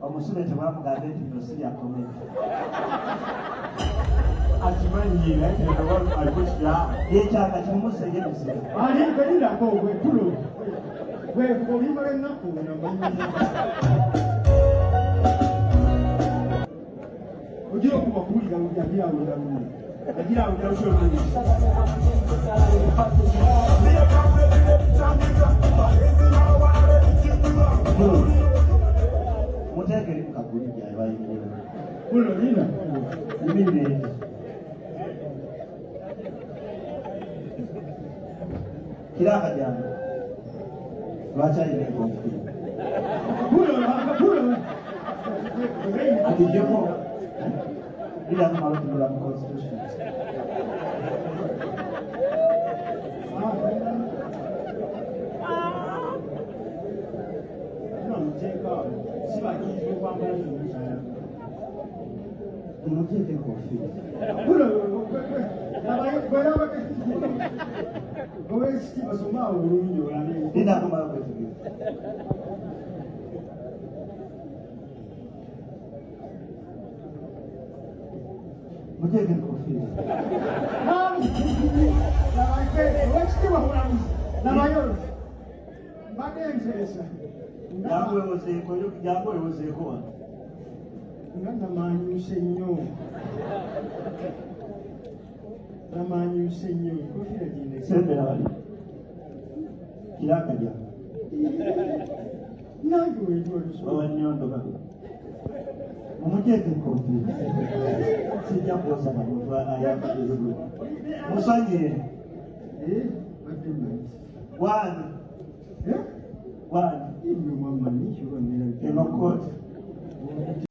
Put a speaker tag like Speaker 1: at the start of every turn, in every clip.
Speaker 1: Omusibe tebamugambe nti bino si bya komedi.
Speaker 2: Akimanyi naye aliko.
Speaker 1: Yekyaka kimumusege bizibu.
Speaker 2: Ali kalindako gwe tulo gwe oluyimba lw'ennaku namanyi ogira okuba kuwulira bubi, agira awulira bubi, agira awulira bubi olungi.
Speaker 1: Muteeke eri mu kaguli gyabayimiriwe.
Speaker 2: Kulo lina.
Speaker 1: Yimirire. Kiraka jangu. Lwaki alina enkofiira?
Speaker 2: Kulo kulo.
Speaker 1: Agijjeko. Lira kumala otunula mu constitution.
Speaker 2: Sibakirizibwa okwambala omusala.
Speaker 1: Muteeke enkofiira.
Speaker 2: Kulo owekitiibwa somaawo bulungi olabe.
Speaker 1: Linda kumala kwetegereza. Muteeke enkofiira.
Speaker 2: Owekitiibwa mulamuzi, labayo mbadde nteesa.
Speaker 1: Jangu wewozeeko, jangu wewozeeko wano.
Speaker 2: Nga namanyuse nnyo, namanyuse nnyo, enkofiira gindeke.
Speaker 1: Sembera wali. Kiraka jangu.
Speaker 2: Nange wenjula.
Speaker 1: Owannyondo babiri. Mumuteeke enkofiira. Sijja kwosa na muntu ayambadde ebigulu. Musonyiye.
Speaker 2: Badde mmanyi.
Speaker 1: Wani? Wani?
Speaker 2: Ebyo mwammanyi kyoba.
Speaker 1: Eno kooti.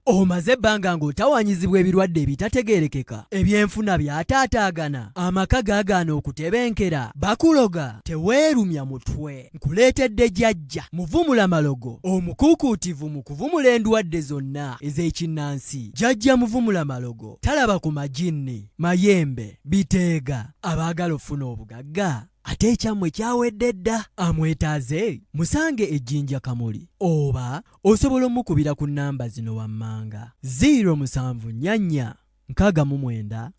Speaker 3: Omaze ebbanga ng'otawaanyizibwa ebirwadde ebitategeerekeka, ebyenfuna byataataagana, amaka gaagaana okutebenkera, bakuloga, teweerumya mutwe. Nkuleetedde Jjajja Muvumula Malogo, omukuukuutivu mu kuvumula endwadde zonna ez'ekinnansi. Jjajja Muvumula Malogo talaba ku majinni, mayembe, biteega, abaagala okufuna obugagga ate ekyammwe kyawedde dda. Amwetaaze musange ejjinja Kamuli, oba osobola omukubira ku nnamba zino wammanga: 0744 69 43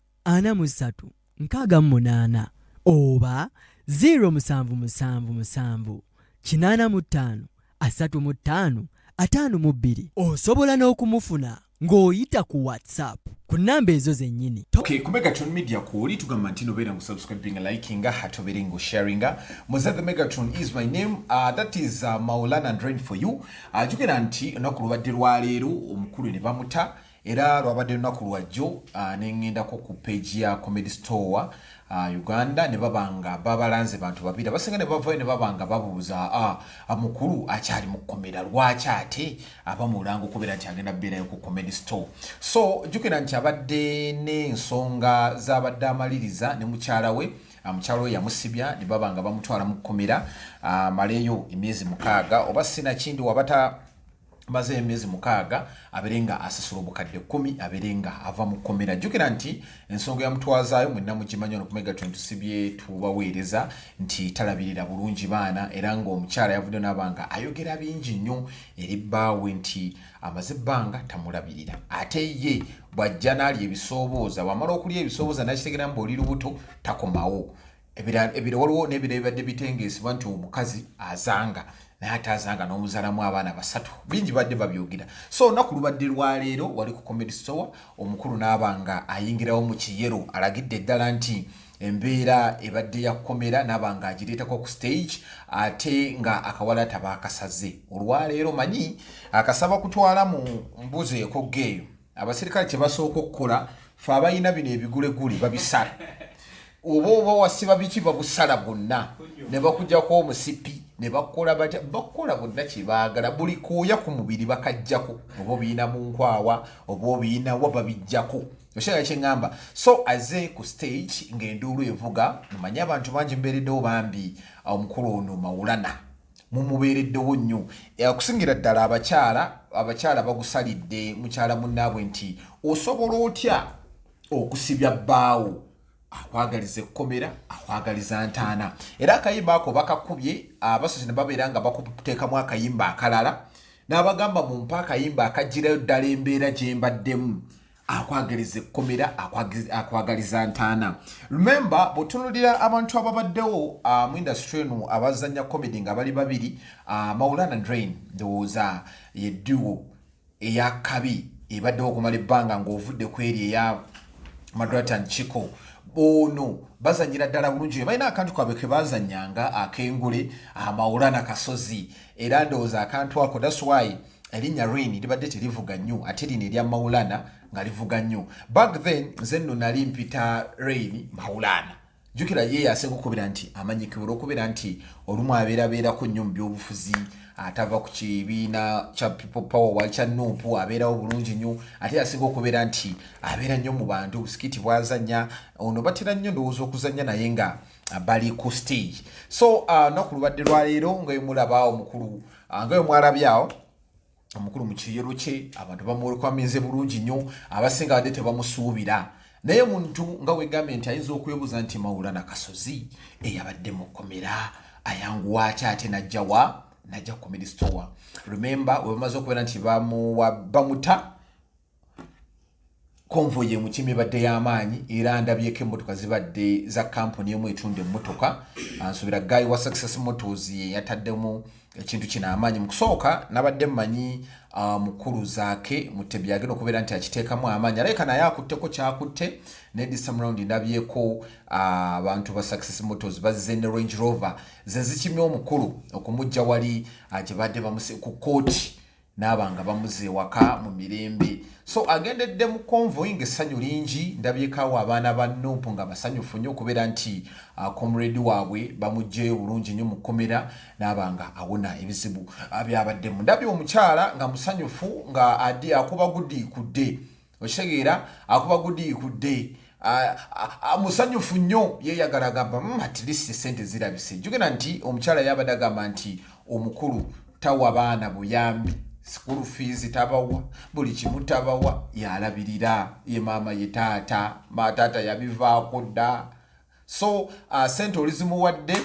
Speaker 3: 68 oba 0777 85 35 52. Osobola n'okumufuna ng'oyita ku WhatsApp ku nnamba ezo zennyini.
Speaker 4: Okay, ku Megatron Media kwoli tugamba nti nobeera ngu subscribing, likinga, ate obeere ngu sharinga. Muza the Megatron is my name. That is Maulana and Rain for you. Jjukira nti olunaku lubadde lwaleero omukulu ne bamuta, era lwabadde lunaku lwajjo neŋŋendako ku page ya Comedy Store Uganda ne baba nga babalanze bantu babiri abasinga ne bavayo ne baba nga babuuza, mukulu akyali mu kkomera, lwaki ate abamulanga okubeera nti agenda kubeerayo ku Comedy Store? So jjukira nti abadde n'ensonga z'abadde amaliriza ne mukyala we. Mukyala we yamusibya ne baba nga bamutwala mu kkomera amaleyo emyezi 6 oba sinakindi wabata maze emyezi 6 abeere nga asasula obukadde 10 abeere nga ava mu kkomera. Jjukira nti ensonga yamutwazaayo mwenna mugimanyi ono ku Megatron, tusibye tubaweereza nti talabirira bulungi baana, era ng'omukyala yavudde n'aba nga ayogera bingi nnyo eri bbaawe nti amaze ebbanga tamulabirira, ate ye bw'ajja n'alya ebisoobooza, bw'amala okulya ebisoobooza n'akitegera mbu oli lubuto, takomawo. Ebiro waliwo n'ebiro ebibadde bitengeesebwa nti omukazi azanga naye ate azanga n'omuzalamu abaana basatu, bingi badde babyogera. So olunaku lubadde lwaleero wali ku Comedy Store, omukulu n'aba nga ayingirawo mu kiyero, alagidde ddala nti embeera ebadde ya kkomera n'aba nga agireetako ku stage, ate nga akawala tabaakasaze olwaleero. Manyi akasaba kutwala mu mbuzi ekogga eyo, abasirikale kye basooka okukola fe abalina bino ebigulegule babisala, oba wasiba biki, babusala bwonna ne bakujjako omusipi ne bakola batya, bakola bonna kyebaagala, buli kuuya ku mubiri bakajjako, oba obiyina mu nkwawa oba obiyinawa, babijjako. Okyala kyeŋŋamba. So aze ku stage ng'enduulu evuga, mumanye abantu bangi mbeereddewo bambi. Omukulu ono Maulana mumubeereddewo nnyo, okusingira ddala abakyala. Abakyala bagusalidde mukyala munnaabwe nti osobola otya okusibya bbaawo? Akwagaliza ekkomera, akwagaliza ntaana. Era akayimba ako bakakubye, abasozi ne babeera nga bakuteekamu akayimba akalala, n'abagamba mumpe akayimba akagirayo ddala embeera gye mbaddemu. Akwagaliza ekkomera, akwagaliza ntaana. Remember, bw'otunuulira abantu ababaddewo mu industry eno abazannya comedy nga bali babiri, Maulana and Reign, ndowooza ye duo eyakabi ebaddewo okumala ebbanga ng'ovudde ku eri eya Madrat and Chiko. Ono bazanyira ddala bulungi, balina akantu kaabwe ke bazanyanga ak'engule, Maulana Kasozi. Era ndowooza akantu ako, that's why erinnya Reign libadde terivuga nnyo, ate lino erya Maulana nga livuga nnyo. Back then nze nno nali mpita Reign Maulana. Jjukira ye yasinga okubira nti amanyikibwa olw'okubeera nti olumu abeerabeerako nnyo mu byobufuzi, atava ku kibiina kya People Power wali kya NUP, abeerawo bulungi nnyo. Ate yasinga okubeera nti abeera nnyo mu bantu, busikiti bwazannya. Ono batera nnyo ndowooza okuzannya naye nga bali ku stage. So lunaku lubadde lwaleero nga emulabaawo omukulu, nga wemwalabyawo omukulu mu kiyero kye, abantu bamukwamize bulungi nnyo. Abasinga badde tebamusuubira, naye muntu nga wegambye nti ayinza okwebuuza nti Maulana Kasozi eyabadde mu kkomera ayanguwa atya ate najjawa najja ku Comedy Store? Remember, we bamaze okubeera nti bamuta, convoy emukimi ebadde y'amaanyi, era ndabyeko emmotoka zibadde za kampuni emu etunda emmotoka. Nsuubira guy wa Success Motors ye yataddemu ekintu kino amaanyi. Mu kusooka nabadde mmanyi mukulu Zaake Mutebi agenda okubeera nti akiteekamu amaanyi, alabika naye akutteko kyakutte. Ne this time round ndabyeko abantu ba Success Motors bazze ne Range Rover ze zikimye omukulu okumujja wali gye badde bamuse ku kooti, n'aba nga bamuza ewaka mu mirembe. So agendedde mu convoy ng'essanyu lingi. Ndabyekawo abaana ba NUP nga basanyufu nnyo okubeera nti comrade waabwe bamuggyeyo bulungi nnyo mu kkomera, n'aba nga awona ebizibu byabaddemu. Ndabye omukyala nga musanyufu nga adi akuba gudiikudde, okitegeera, akuba gudiikudde, musanyufu nnyo, yeeyagala, agamba, at least sente zirabise." Jjukira nti omukyala yabadde agamba nti omukulu tawa baana buyambi, school fees tabawa, buli kimu tabawa, yalabirira ye maama ye taata, mataata yabivaako dda. So sente olizimuwadde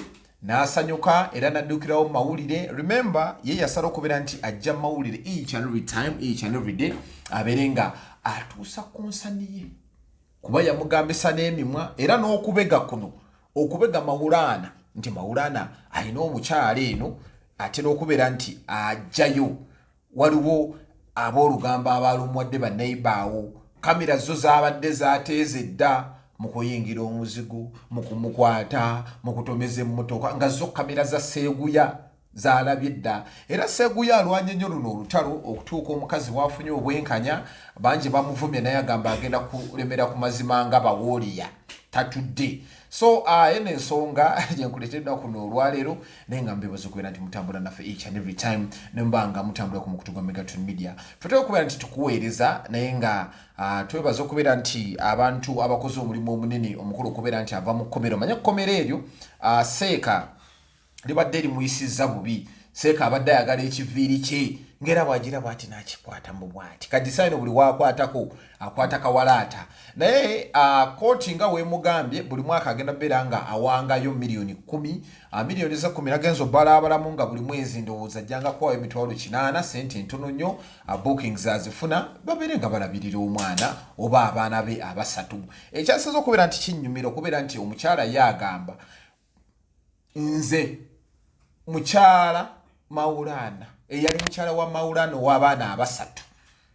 Speaker 4: n'asanyuka era n'addukirawo mu mawulire. Remember, ye yasala okubeera nti ajja mu mawulire each and every time, each and every day, abeere nga atuusa ku nsani ye, kuba yamugambisa n'emimwa era n'okubega kuno okubega Mawulaana nti Mawulaana alina omukyala eno atera okubeera nti ajjayo. Waliwo aboolugamba abaalumuwadde banneibaawo, kamera zo zaabadde zateeze dda mu kuyingira omuzigo, mu kumukwata, mu kutomeza emmotoka, nga zo kamera za Seeguya zaalabye dda. Era Seeguya alwanye nnyo luno olutalo okutuuka omukazi bwafunye obwenkanya. Bangi bamuvumye, naye agamba agenda kulemera ku mazima nga bawooliya tatudde. So eno ensonga gyenkuleetera ennaku kuno olwaleero, naye nga mbebaza okubeera nti mutambula naffe each and every time, nemba nga mutambula ku mukutu gwa Megatron Media. Ffe okubeera nti tukuweereza, naye nga twebaza okubeera nti abantu abakoze omulimu omunene, omukulu okubeera nti ava mu kkomero. Manye ekkomero eryo, seeka libadde limuyisizza bubi. Seeka abadde ayagala ekiviiri kye, ngaera bwagira bwati nakikwata mu bwati. Kati saino buli wakwatako akwata kawalaata. Naye kooti nga weemugambye buli mwaka agenda beera nga awangayo miliyoni 10, miliyoni ze 10 nagenza obbalaabalamu, nga buli mwezi ndowooza ajjanga kuwayo 800,000, sente ntono nnyo. Bookings azifuna, babeere nga balabirira omwana oba abaana be abasatu. Ekyasinza okubeera nti kinnyumira okubeera nti omukyala ye agamba, "Nze mukyala Maulana, eyali mukyala wa Maulana ow'abaana abasatu."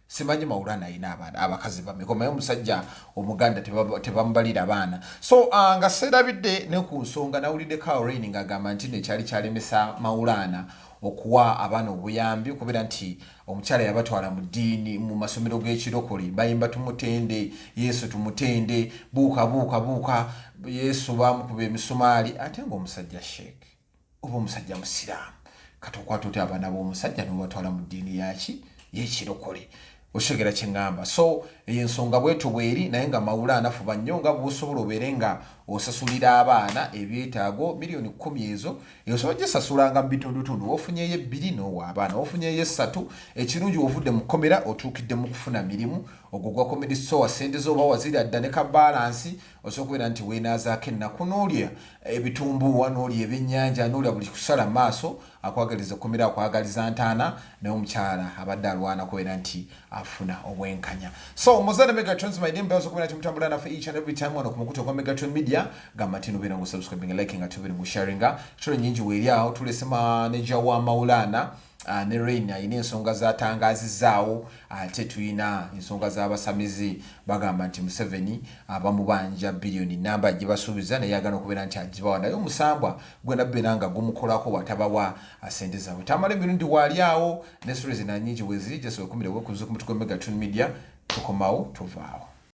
Speaker 4: Simanyi Maulana alina abaana abakazi bameka, omanyi omusajja omuganda tebamubalira baana. So nga seerabidde ne ku nsonga nawuliddeko Aurain ng'agamba nti nekyali kyalemesa Maulana okuwa abaana obuyambi okubeera nti omukyala yabatwala mu ddiini, mu masomero g'ekirokole, bayimba "Tumutende Yesu, tumutende, buuka buuka buuka Yesu bamukuba emisumaali," ate ng'omusajja sheek oba omusajja musiraamu. Kati okwata otya abaana b'omusajja n'obatwala mu ddiini yaki y'ekirokole? Okitegera kyeŋŋamba? So eyo ensonga bwetyo bweri, naye nga Maulana fuba nnyo nga bwosobola obeere nga osasulira abaana ebyetaago. 10 million ezo osobola gisasulanga mu bitundutundu, wofunyeyo ebbiri n'owa abaana, wofunyeyo esatu. Ekirungi, wovudde mu kkomera otuukidde mu kufuna mirimu, ogwo gwa comedy store, sente zo oba wazirya dda ne ka balance, osobola okubeera nti weenaazaako ennaku n'olya ebitumbuuwa, n'olya ebyennyanja, n'olya buli kusala maaso. Akwagaliza ekkomera, akwagaliza ntaana, naye omukyala abadde alwana kubeera nti afuna obwenkanya. So Muzadde Megatron my name, bazo kubeera nti mutambula naffe each and every time wano ku mukutu ogwa Megatron Media. Gamba nti nobeera ngu subscribing, liking, ate obeera ngu sharinga. Tule nyingi weeri awo, tulese manager wa Maulana ne Rain alina ensonga zatangazizaawo, ate tulina ensonga z'abasamizi bagamba nti Museveni abamubanja biliyoni namba gibasuubiza, naye agana okubeera nti agibawa, naye omusambwa gwena beera nga gumukolako watabawa sente zaabwe. Tamala emirundi waali awo ne stories na nyingi weziri. Just wekumire wekuze ku mutu gwa Megatron Media. Tukomawo, tuvaawo.